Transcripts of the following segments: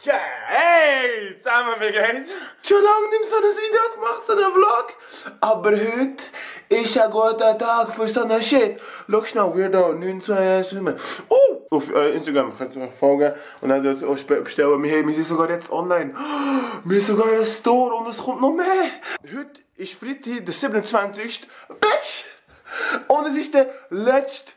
Yeah, hey, zusammen, wie geht's? Schon lange nicht so ein Video gemacht, so einen Vlog. Aber heute ist ein guter Tag für so einen Shit. Schau schnell, wir da 19 auf Instagram könnt ihr mir folgen und dann dort auch bestellen. Wir sind sogar jetzt online. Wir sind sogar in einem Store und es kommt noch mehr. Heute ist Freitag, der 27. Bitch! Und es ist der letzte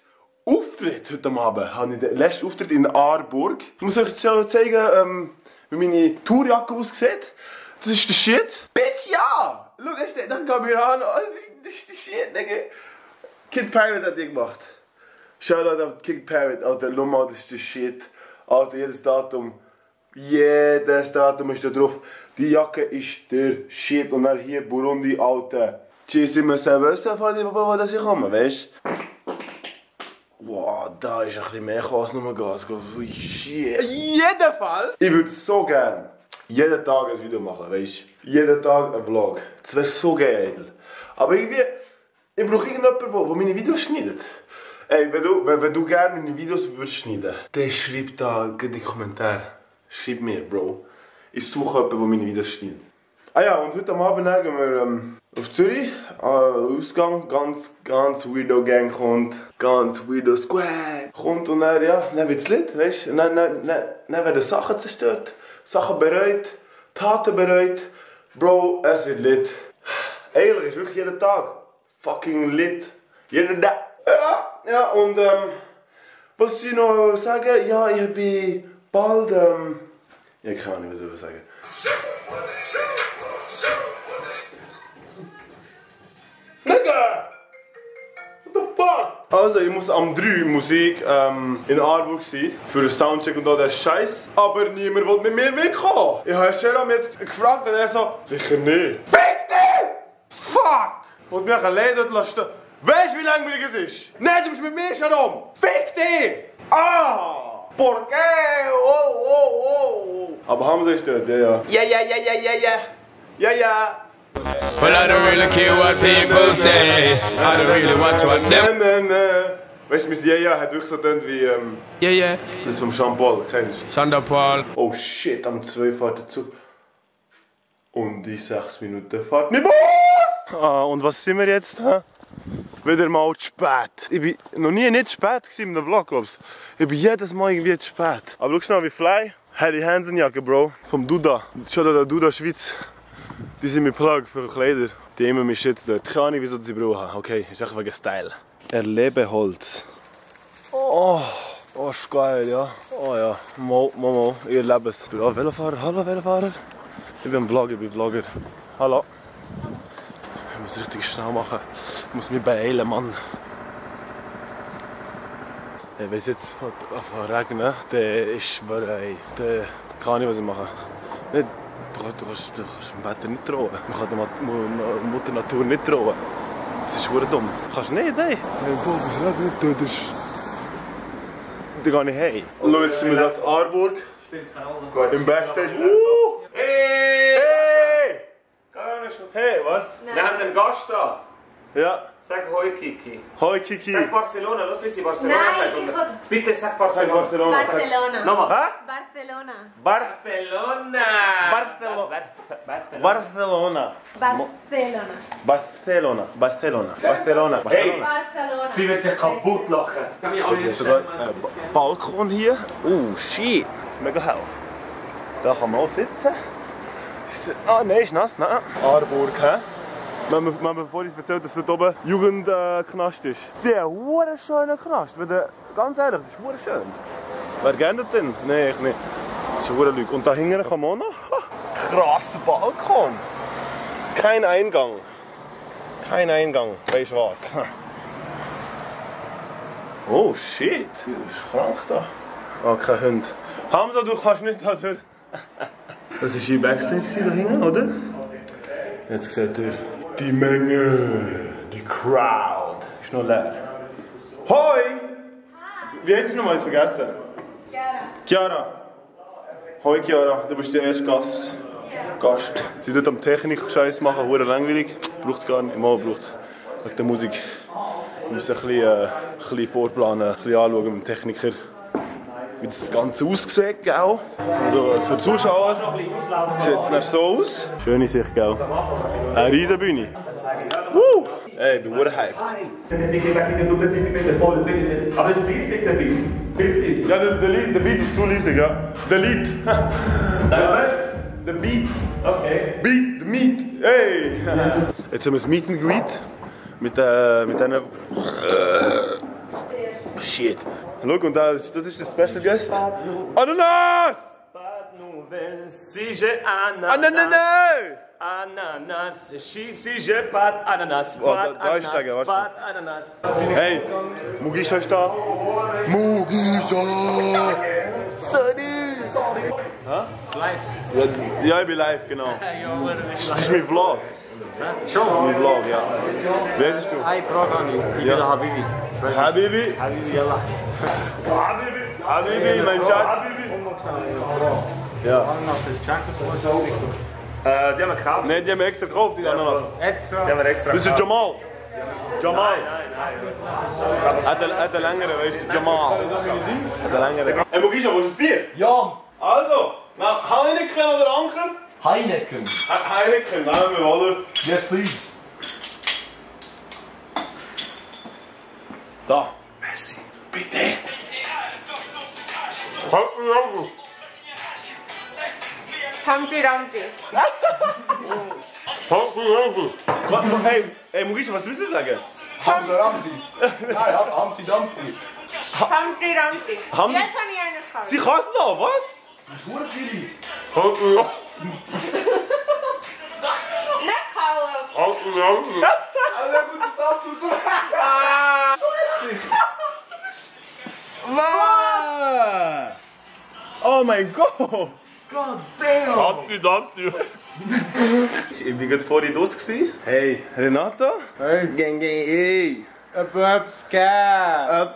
Auftritt heute Abend. Habe ich den letzten Auftritt in Aarburg. Ich muss euch schon zeigen, wie meine Tourjacke aussieht. Das ist der Shit. Bitch, ja! Schau, das steht nach Gamirano. Das ist der Shit, Digga. Kid Pirate hat die gemacht. Shoutout auf Kid Pirate, Alter, Luma, das ist der Shit. Alter, jedes Datum ist da drauf. Die Jacke ist der Shit. Und dann hier Burundi, Alter. Tschüss, immer sehr wissen, von wo das ich komme, weißt du? Wow, da ist ein bisschen mehr als nur Gas. Ui, shit. Jedenfalls, ich würde so gerne jeden Tag ein Video machen, weißt du? Jeden Tag ein Vlog. Das wäre so geil. Aber irgendwie, ich brauche irgendjemanden, der meine Videos schneidet. Ey, wenn du gerne meine Videos würdest schneiden, dann schreib da in die Kommentare. Schreib mir, Bro. Ich suche jemanden, der meine Videos schneidet. Ah ja, und heute Abend gehen wir auf Zürich. Ausgang, ganz Weirdo Gang kommt. Ganz Weirdo Squad kommt und dann, ja, dann wird's lit, weißt du? Dann werden Sachen zerstört, Sachen bereut, Taten bereut. Bro, es wird lit. Eigentlich ist wirklich jeden Tag fucking lit. Jeden Tag. Ja, und was soll ich noch sagen? Ja, ich bin bald, ja, ich kann nicht, was ich sagen. Nigga! What the fuck? Also, ich muss am 3 Musik in Aarburg sein für einen Soundcheck und all der Scheiß. Aber niemand will mit mir mitkommen. Ich habe Sheram jetzt gefragt und er so, sicher nicht. Fick dich! Fuck! Wollt mich allein dort lassen. Weißt du, wie langweilig es ist? Nein, du bist mit mir, Sheram! Fick dich! Ah! Por qué? Oh. Aber Hamza ist dort, ja. Ja. Well, I don't really care what people say. I don't really watch what them. Weißt du, mein Ja hat wirklich so getönt wie das ist vom Jean Paul, kennst du? Jean Paul. Oh shit, am 2 fährt er zu. Und in 6 Minuten fährt mein Bus! Ah, und was sind wir jetzt? Hä? Wieder mal zu spät. Ich bin noch nie nicht spät in einem Vlog, glaubst du? Ich bin jedes Mal irgendwie zu spät. Aber schau schnell wie Fly. Harry Hansen Jacke, Bro. Vom Duda. Schau da, Duda Schweiz. Die sind mein Plug für Kleider. Die immer mein Shit dort. Keine Ahnung, wieso sie brauchen. Okay, ist echt wegen Style. Erlebe Holz. Oh, ist geil, ja. Oh ja, Mo, ihr erlebe es. Ich bin auch Velofahrer. Hallo Velofahrer. Ich bin Vlogger. Hallo. Ich muss richtig schnell machen. Ich muss mich beeilen, Mann. Wenn es jetzt regnet, dann ist schwer, ey. Dann kann ich was machen. Du kannst dem Wetter nicht trauen. Man kann der Mutter Natur nicht trauen. Das ist verdammt dumm. Kannst du nicht, ey. Wenn es regnet, dann gehe ich heim. Und schau, jetzt sind wir hier in Aarburg. Im Backstage. Hey! Hey, was? Wir haben einen Gast da. Ja. Sag Hoi Kiki. Hoi Kiki. Sag Barcelona, los wie sie Barcelona Nein, sagt. Bitte sag Barcelona. Barcelona. Nochmal. Hä? Barcelona. Barcelona. Barcelona. Hey, Barcelona. sie wird sich kaputt lachen. Kann mich auch Hier ist sogar ein Balkon hier. Oh shit, mega hell. Da kann man auch sitzen. Ah nein, ist nass, nein. Aarburg, hä? Man hat mir vorhin erzählt, dass dort oben Jugendknast ist. Der hure schöne Knast. Ganz ehrlich, das ist hure schön. Wer kennt das denn? Nein, ich nicht. Das ist hure Lüge. Und da hinten kann man auch noch. Krasser Balkon. Kein Eingang. Weißt du was? Oh shit, das ist krank da. Oh, kein Hund. Hamza, du kannst nicht da durch. Das war hier Backstage da hinten, oder? Jetzt seht ihr die Menge, die Crowd. Ist noch leer. Hoi! Wie heißt du nochmal? Ich vergessen. Chiara. Hoi Chiara, du bist der erste Gast. Sie tut am Technik-Scheiß machen, hure langweilig. Braucht es gar nicht. Mal braucht es. Wegen der Musik. Wir müssen ein bisschen vorplanen, ein bisschen anschauen mit dem Techniker. wie das Ganze aussieht, gell? Also für die Zuschauer sieht es so aus. Schöne Sicht, gell? Eine riesen Bühne. Ey, ich bin hyped. Aber es ist riesig, der Beat. Ja, der Beat ist zu leise, ja. Der Lied. Der Beat. Okay. Beat, the Meat. Hey! Jetzt haben wir das Meet and Greet mit diesen. Shit. Schau, und das ist der Special Guest. Ananas! Si j'ai ananas. Ananas! Ananas. Si j'ai pas ananas. Da ist der, weißt du? Ananas. Hey, Mugisha ist da. Mugisha! Sorry! Live. Ja, ich bin live, genau. Ja, Das ist mein Vlog. schon. Mein Vlog, ja. Wer bist du? Hi, Frage an dich. Ich bin Habibi. Habibi. Habibi, yalla. Habibi, mein Schatz. Ja. Die haben wir gekauft. Nein, die haben wir extra gekauft, die Ananas. Extra. Die haben wir extra Das ist gekauft. Jamal. Jamal. Nein. Hat der längere, weißt du, Jamal. Hat der längere. Hey, Mugisha, wo ist das Bier? Ja, Also, Heineken oder Anker? Heineken. Heineken, nehmen wir, oder? Yes, please. Da. Messi. Bitte. Humpty Dumpty. Hey, Mugisha, was willst du sagen? Hamza Ramsi. Nein, Humpty Dumpty. Humpty Dumpty. Humpty- Jetzt habe ich eine Frage. Sie kann es noch, was? Schwurzili. Nicht kauen. Alle gute Saft aus. Was? Oh mein Gott! God damn. Ich bin gerade vorhin los. Hey, Renata? Hey. Gang, hey! Ababska.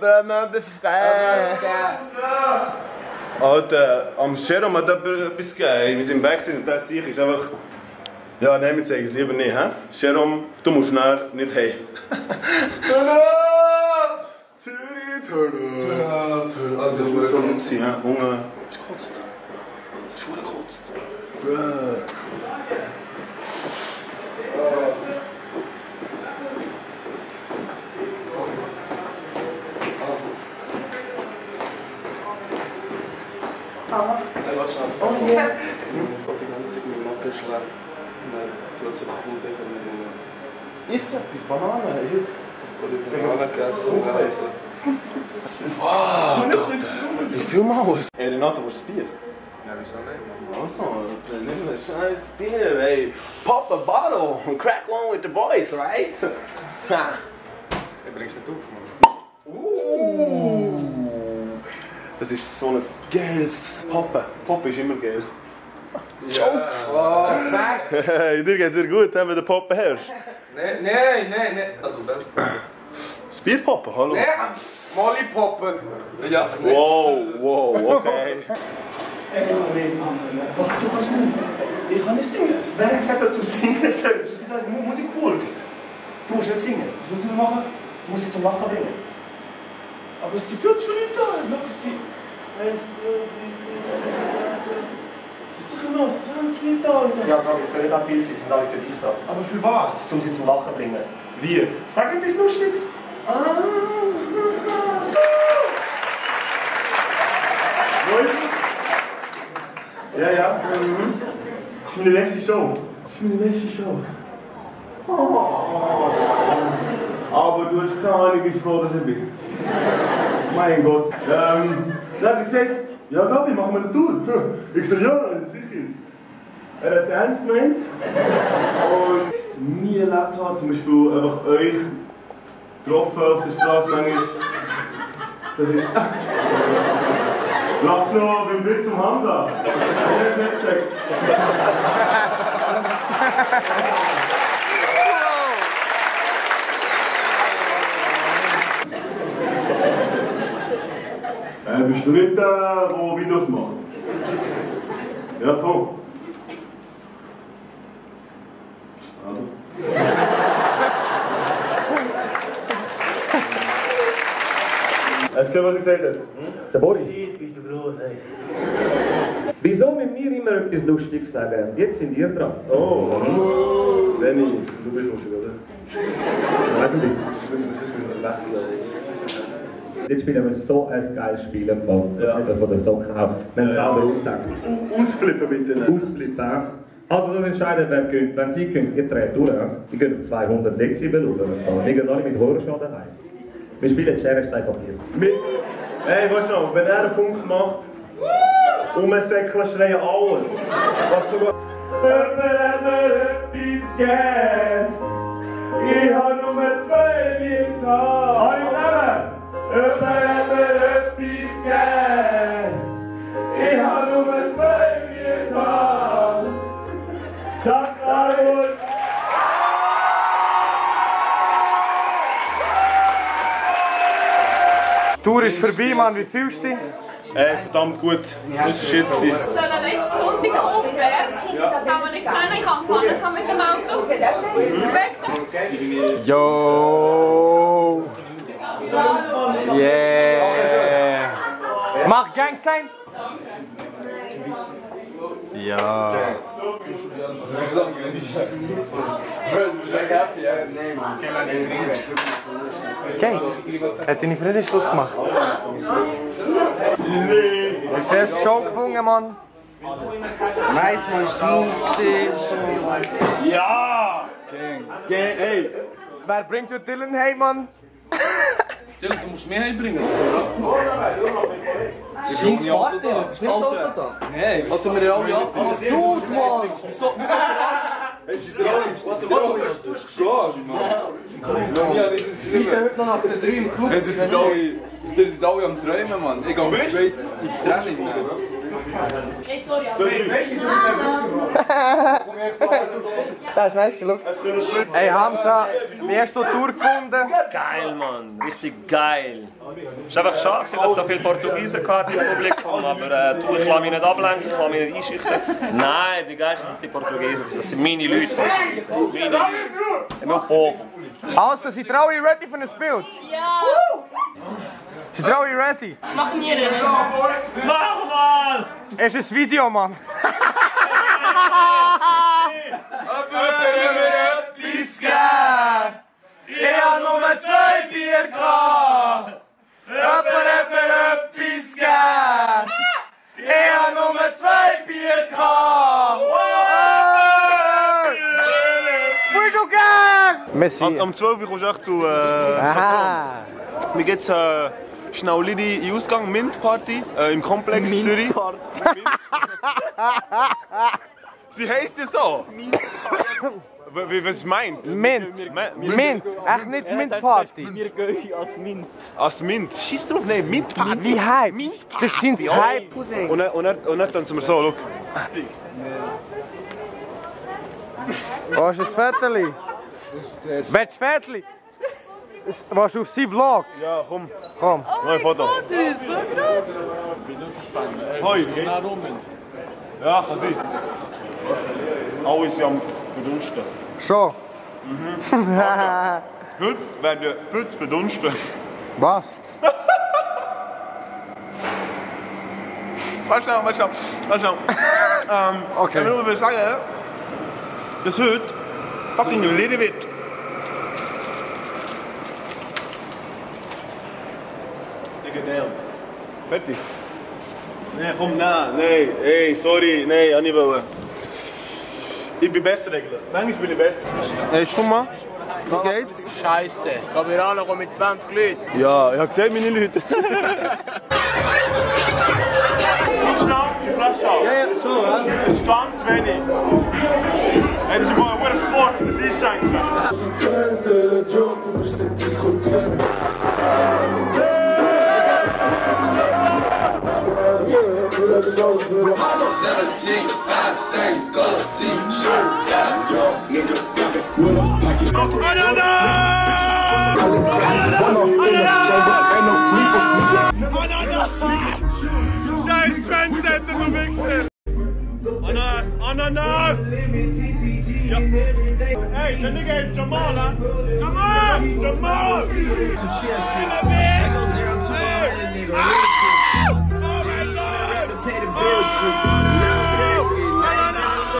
Alter, am Sharon hat jemand etwas gegeben. Wir sind backstage und das sicher ist einfach. Ja, nein, wir zeigen es lieber nicht, hä? Sharon, du musst schnell nicht hey. Turn up. Turn up! Also, Das muss so laut sein, hä? Hunger. Ist gekotzt. Ist schon gekotzt. Bruh. Hey, warte schnell. Oh ja. Ich wollte die ganze Zeit mit dem Nacken schlagen. Nein, plötzlich kommt einfach eine Iss etwas, Banane, hilft. von der Banane gegessen und also. Wow, Gott. Wie viel Maus? Hey Renata, wo ist das Bier? Ja, wieso nicht? Also, nimm ein scheiß Bier, ey. Pop a bottle and crack one with the boys, right? Ha. Ich bring's nicht auf, Mann. Das ist so ein geiles Poppen. Poppen ist immer geil. Jokes! Oh, back! Hey, dir geht's sehr gut, wenn du Poppen herrschst. Nein. Also, das. Das Bierpoppen, hallo? Nein, Molly poppen. Ja, Wow, okay. Was, du kannst nicht? Ich kann nicht singen. Wer hat gesagt, dass du singen sollst? Das ist eine Musikburg. Du musst nicht singen. Was musst du machen? Du musst sie zum Lachen bringen. Aber es sind viel zu viele da. Schau, es sind... Es sind sicher noch 20 Leute da. Ja, Gabi, es soll nicht auch viel sein. Sind alle für dich da. Aber für was? Um sie zum Lachen bringen. Wir. Sag etwas Lustiges. Ja. Das ist meine letzte Show. Aber du hast keine Ahnung, wie froh dass ich bin. Mein Gott. Dann hat er gesagt, ja Gabi, machen wir eine Tour. Ich so, ja, sicher. Er hat es ernst gemeint. Und nie erlebt habe, zum Beispiel einfach euch getroffen auf der Straße manchmal. Dass ich... Lachst noch beim Witz zum Hamza. Das ist nicht gecheckt. Bist du nicht der, der Videos macht? Ja, voll. Also. Hast du gehört, was ich gesagt habe? Der Boris. Bist du groß, ey. Wieso mit mir immer etwas Lustiges sagen? Jetzt sind ihr dran. Oh, Benny, du bist lustig, oder? Weißt du nicht? Das ist mit dem Lassen. Jetzt spielen wir so ein geiles Spiel, das nicht von der Socken haben. Wir haben es selber ausgedacht. Ausflippen bitte. Ausflippen, ja. Also das entscheidet, wer gewinnt. Wenn sie gewinnt, ihr dreht durch. Die gehen auf 200 Dezibel rauf. Wir gehen alle mit Horrorschaden daheim. Wir spielen Schere, Stein, Papier. Hey, weißt du noch, wenn er einen Punkt macht, umsäckeln, schreien alles. Was du etwas gern. Ich hab nur 2 Bier gehabt. Alle zusammen. Etwas gern. Ich hab nur 2 Bier gehabt. Danke, Arnold. Die Tour ist vorbei, Mann. Wie fühlst du dich? Verdammt gut. Das war shit. Sollen nächsten Sonntag auf Berg? Kann man nicht können, ich kann fahren mit dem Auto. Weg. Yo! Yeah! Mach Gangstein! Ja! Okay, hat deine Freundin Schluss gemacht? Hast du erst schon gefunden, Mann? Nice, man, smooth gesehen, so. Ja! Hey! Wer bringt dir Dylan heim, Mann? Dylan, du musst mich heimbringen, das ist so. Scheiß Vater, bist du nicht Auto da? Nein, was haben wir ja alle ab? Dude, Mann! Wieso du hast geschlagen, Mann. Bitte heute noch nach der 3 im Club. Wir sind alle am Träumen, Mann. Ich gehe straight ins Training. Hey, sorry, Das ist nice, look. Hey Hamza, wie hast du die Tour gefunden? Geil, Mann. Richtig geil. Es war einfach schade, dass es so viele Portugiesen im Publikum, aber ich lasse mich nicht ablenken, ich lasse mich nicht einschüchtern. Nein, die Geister sind die Portugiesen. Das sind meine Leute. Meine Leute. Nur hoch. Also, sind ihr alle ready für ein Bild? Ja. Sind ihr alle ready? Mach mir den. Mach mal! Es ist ein Video, Mann. Etwas gern. Ich hab nur 2 Bier gehabt. Etwas gern. Ich hab nur 2 Bier gehabt. Muito gern! Messi. Am 12 Uhr kommst du echt zu Aha. Mir geht's Schnaulidi in Ausgang, Mint-Party im Komplex Zürich. Sie heisst ja so. Was ist meint? Mint. Mint. Echt nicht Mint-Party. Wir gehen als Mint. Als Mint? Scheiß drauf, nein, Mint-Party. Wie Hype? Das sind Hype. Und dann tanzen wir so, schau. Wo ist das Vetterli? Willst du Vetterli? Warst du auf seinem Vlog? Ja, komm. Komm. Neue Foto. Das ist so groß. Hoi, wie geht's? Ja, kann sein. Alles am verdunsten. Schon? Heute werden wir Pütz verdunsten. Was? Warte schnell. Okay. Ich will nur sagen, dass heute fucking Leder wird. Fertig? Nee, komm, nein, ey, sorry, nein, ich wollte. Ich bin besser, Regler. Manchmal bin ich besser. Hey, schau mal. Wie geht's? Scheiße, Kamerale kommt mit 20 Leuten. Ja, ich habe gesehen, meine Leute. Schnell, die Flasche auf. Ja, so, ja. Das ist ganz wenig. Das ist mal ein Sport, das ist eigentlich. Scheiß Trendsetter, du Wichser! Ananas! Ja. Hey, der Nigga ist Jamal, ha? Jamal! Scheiße.